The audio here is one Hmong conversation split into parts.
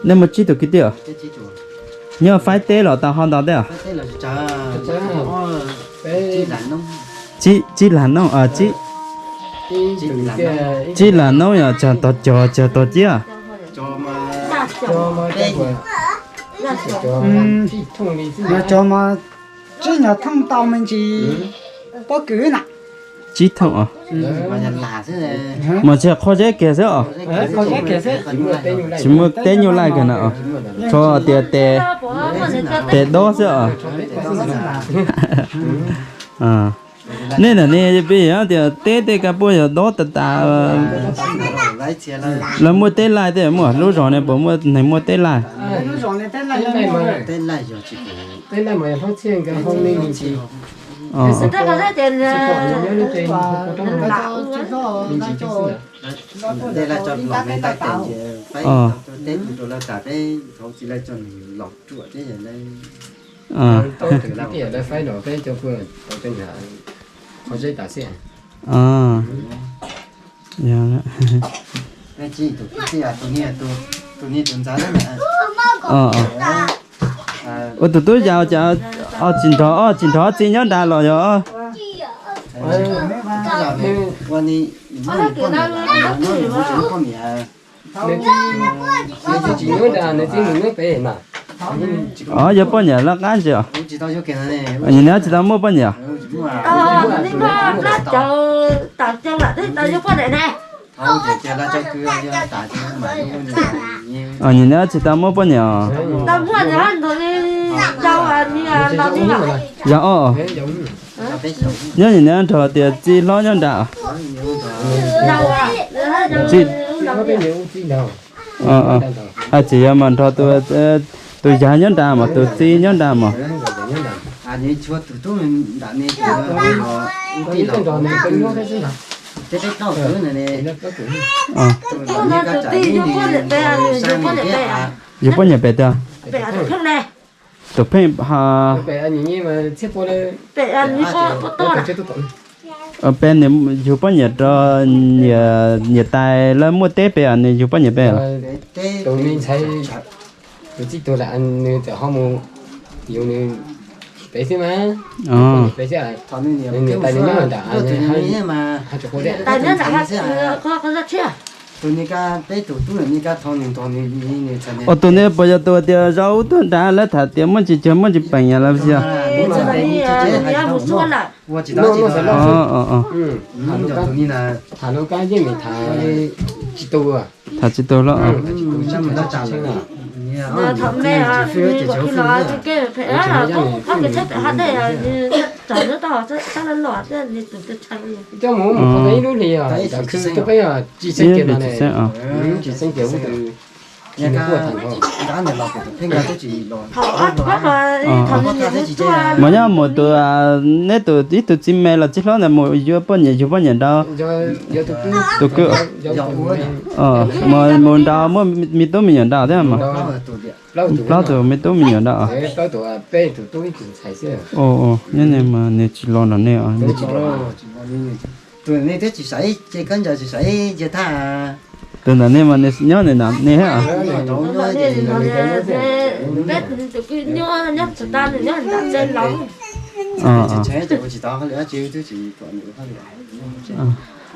Nej muaj tsib tug kwv tij os? Nyob Faib teb los tau ho ntau thiab os? Tsib lag noob, tsib lag noob yog tsawg tog cog tsawg tog ciab? Cog mas tsib nyuag thooj tau me ntsis pob kws na. Tsib thooj os. Mas tsis qhua zeb kiag xwb os. Tsis muaj teb nyuj laij kiag na os. Tsuas tias tes dob xwb os. Nej ntawm ne peb tias teb tej kab puab yog dob tas tas. Lawv muaj teb laij thiab, muaj lub zos ne puas muaj neeg muaj teb laij? Ua tus tub yau cas tsis nrog, tsis nrog txiv nyob nrad los yog? Yog poj niam loj qab ntsis os. Nws nyob tsis tau muaj poj niam. Nws nyob tsis tau muaj poj niam. Yog os. Nyob nim nyob nrog tias txiv hlob nyob nrad. Hais tseem yog mas nrog tus yawg nyob nrad mas tus txiv nyob nrad mas. Yug poj niam pem tiag? Tus pheej ha. Pem yug poj niam rau niam tais lawv muaj teb pem, nws yug poj niam pem? Ua tus ne puas yog tus tias zaum ub tuaj nrad lawv tham tias muaj ntsis cuag muaj ntsis peem yog los yog? Tham tsis tau los. Mas nyob mus tus, neb tus ib tug txiv me los txiv hlob ntawd mus yuav poj niam yug poj niam nrad? Tus kwv mus nrad muaj me tub me nyuam nrad thiab mas? Plaub tus me tub me nyuam nrad. Nyob ne mas nws tsis los nrog nej. Tus ntawm ne mas nws nyob nws nrad ne thiab.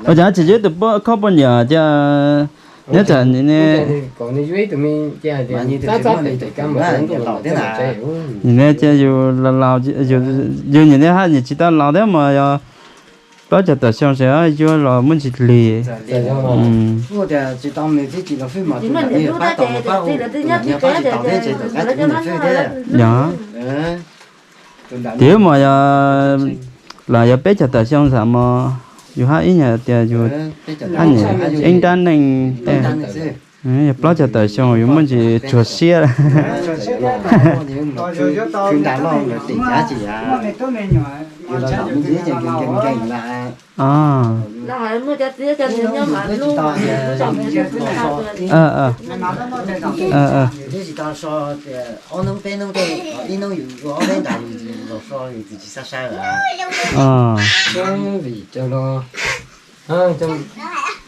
Ua cas tsis yog tus khob poj niam tias nyob tsam nim ne, nim ne ces yus laus, yus nim ne haj yus tsis tau laus thiab mas yog plaub caug tawm xyoo ces yuav los muaj ntsis lig. Yog, twb mas yog los yog peb caug tawm xyoo xam mos, yus haj ib nyuag tias yus haj niam ib nrab neej tej. Yog plaub caug tawm xyoo yus muaj ntsis tsuag siab.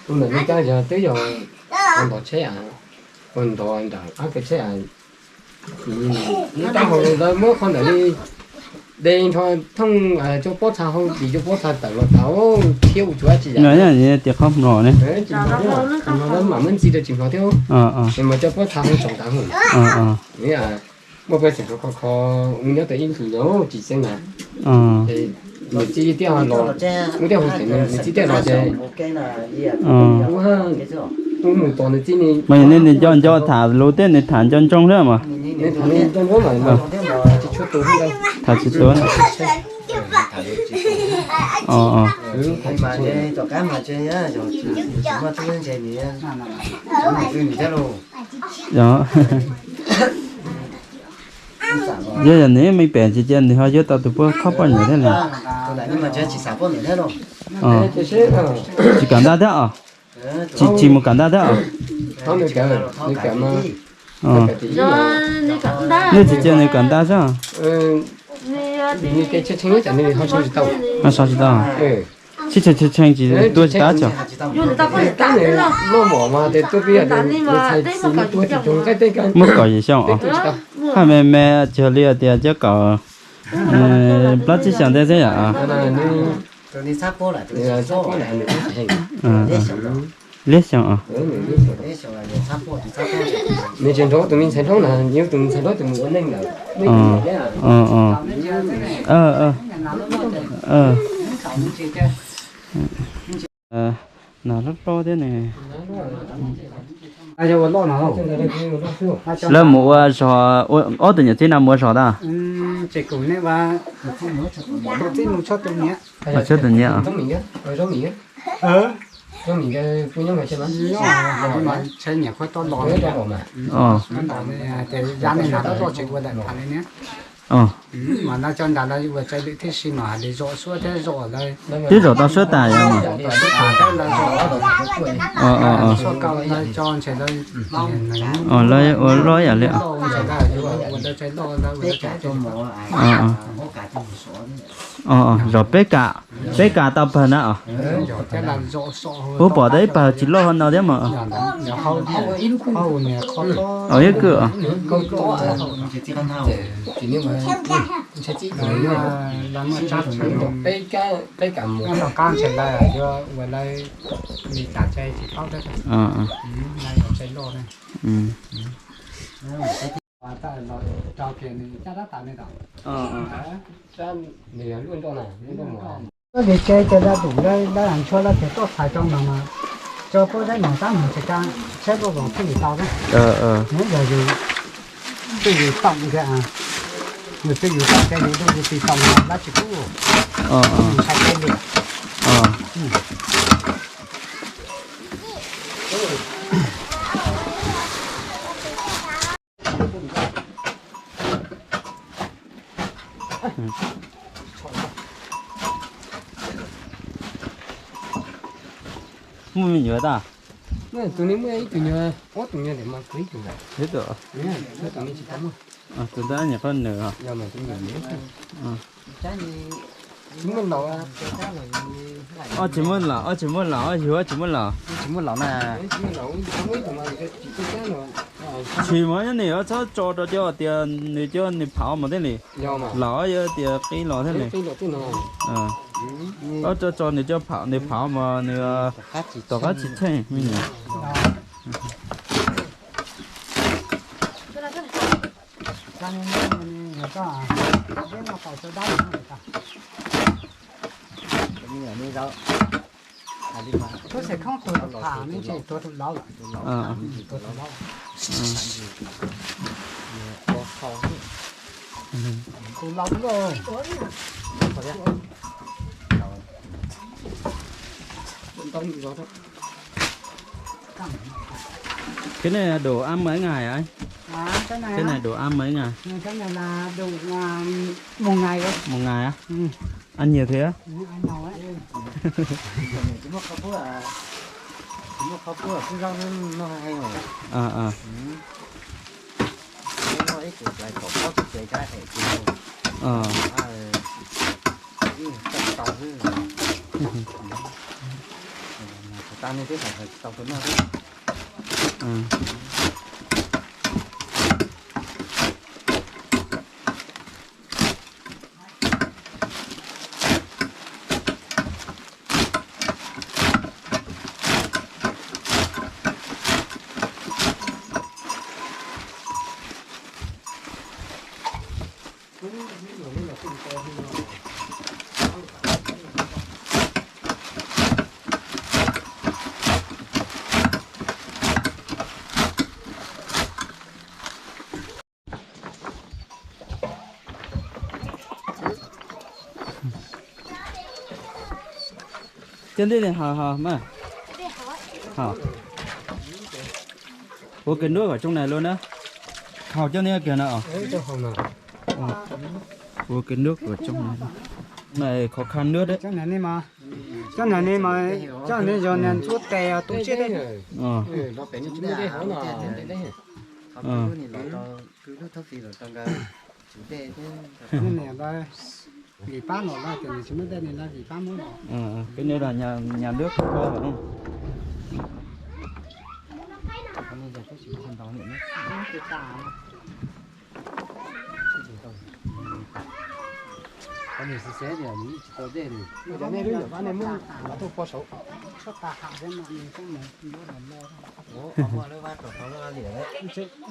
Tus ntawm li cas yog twb yog ua ntov tsheb, ua ntov nram qab kev tsheb. Nws taub hau lawv muab qhov ntawd li de nrho thooj cov pob txha hau, tsis cov pob txha tawm los tau thiab ua tsuav tsis yam. Tias qhov mlom ne, tsis mlom, lawv mam muab ntxiv rau tsis mlom thiab. Es mas cov pob txha hau tsaus ntav hau. Muaj pej xeem kho kho, ua nyob tau ib hlis los tsis xeeb na. Nws txiv tiaj los, ua tiaj hau xeem, nws txiv tiaj los ces ua mus tos nws txiv ni. Mas nws nco nco tham lus tej, nws tham nco ntsoov thiab mas. Nws tham nco ntsoov mas tsis tshua tu, tham tsis tu. Yog yog nws me pem tsis cia nws ho yuav tau tus puab khob poj niam thiab li. Tsis kam ntaj thiab os. Tsis mus kam ntaj thiab os. Nws tsis cia nws kam ntaj xwb. Ho so tsis tau. Tshee tshee tshee tsis tua tsis tab tso. Muab kaum yim xyoo os. Haj me me tsis yog li tias cov kaum plaub tsib xyoos ntej xwb yom. Liab xyoo os. Nws tseem nrog tus me ntxhais hlob na, yog tus me ntxhais hlob tus mus ua neej lawm. Nas hlob hlob thiab ne. Lawv mus ua zog, ob tug niam txiv no mus ua zog tas. Ua txhua tus niam. Twb zaum tau suab tas yom. Lawv ua loj yam li. Zos peb kam, peb kam tau pawg na os. Kuv pom tau ib pawg tsis loj no thiab mas. Ib kwj. Vim tsev ces lawv dum lawv lawv hais tshuaj lawv tias tuaj txhais rau no mas, tso puab zaub mov tab mas tsis kam tsheb luaj los thiaj li tau na. Nws yog yus twj yus toom tias, yus twj yus toom tias yus dua yus tsis toom mas lawv tsis pub, ntshai peb li. Muaj me nyuam tas? Tus ne muaj ib tug nyuam, ob tug nyuam ntawm mas kuv ib tug ntawm. Tus ntawd nyuam qhuav nws os. Ob tsis muaj laus, ob tsis muaj laus, ob yug ob tsis muaj laus. Tsis muaj laus na. Tsis muaj laus, tsis muaj laus. Tshis mas nyob nim txhob tso rau cov tias nws cov nws phav mas thiaj li. Laus yog tias qi los thiaj li. Txhob tso nws cov phav, nws phav mas nws tom qab tsis tsheej me nyuam. Tus xeem khoob tuag tus tham me ntsis tuag tus laus lawm. Tuag tus laus. Tus laus lawm. Cái này là đồ ăn mấy ngày anh? Cái này đồ ăn mấy ngày? Cái này là đủ à, một ngày thôi. Một ngày á? Ăn nhiều thế á? Ăn nhiều á. Ờ, ờ. Ờ. Tas no twb tau tus noj thiab. Cov ntej ne, hos hos mas, hos. Ua kiag nruab kom tsoo nais lua na. Hau cov ntej kiag no. Ua kiag nruab kom tsoo nais lua. Nais khov kha nruab deb. Cov nais ne mas, cov nais ne mas, cov nais yog nais ntxuav tes tu tsiaj deb. Vim pab los lawm ces nws tsis muaj dej, nws lawv vim pab muab los. Peb nyob nyas nruab khov kho lawm.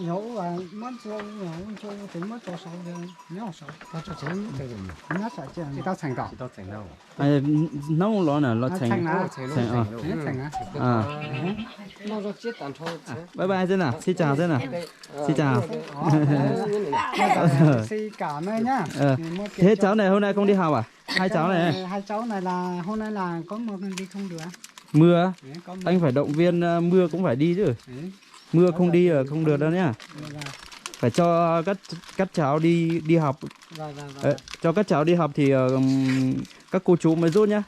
Yog ua muab ntxuav ua, ua ntxuav ua ces muab tso saud, nyob saud. Tsis tau txheem kom. Hnub los na los txheem. Txheem. Bye bye xwb na, sib tsaug xwb na. Sib tsaug. Thế cháu này hôm nay không đi học à? Hai cháu này. Hai cháu này là hôm nay là có mưa không đi không được. Mưa, anh phải động viên, ờ, mưa cũng phải đi chứ. Mưa không đi là không được đâu nhá. Phải cho các các cháu đi đi học. Ờ, cho các cháu đi học thì ờ, ừm, các cô chú mới giúp nhá.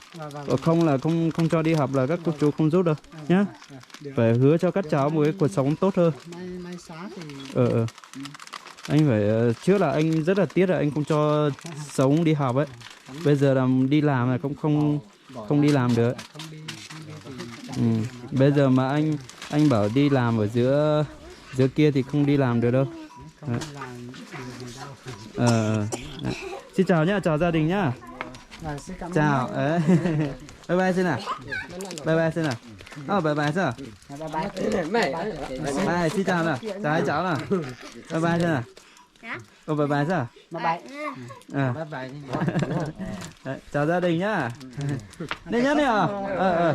Còn không là không không cho đi học là các cô chú không giúp đâu nhá. Phải hứa cho các cháu một cái cuộc sống tốt hơn. Ờ, ờ. Anh phải ờ, trước là anh rất là tiếc là anh không cho Sống đi học ấy. Bây giờ là đi làm là cũng không không đi làm được. Ừ. Bây giờ mà anh anh bảo đi làm ở giữa giữa kia thì không đi làm được đâu. Ờ, ờ. Xin chào nhá, chào gia đình nhá. Chào. Ờ. Bye bye xin nào. Bye bye xin nào. Ờ, bye bye xin nào. Bye, xin chào nào. Chào hai cháu nào. Bye bye xin nào. Ơ, bye bye sao? Bye bye. Ờ. Bye bye. Ờ, chào gia đình nhá. Nên nhớ nè. Ờ, ờ.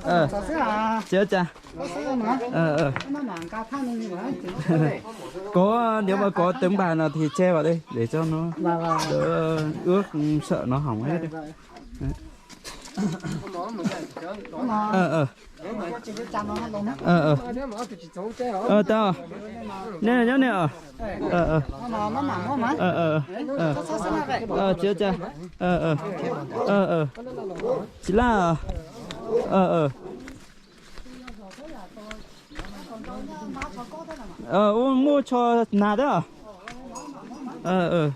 Ờ. Chào chào. Ờ, ờ. Có, nếu mà có tấm bàn nào thì che vào đây để cho nó đỡ ướt, sợ nó hỏng hết. Ờ, ờ. Ờ, ờ. Ờ, tao. Nè, nhớ nè, ờ. Ờ, ờ. Ờ, ờ. Ờ, chiếu cha. Ờ, ờ. Ờ, ờ. Chỉ là, ờ, ờ. Ờ, ua muaj tsho nas thiab. Ờ, ờ.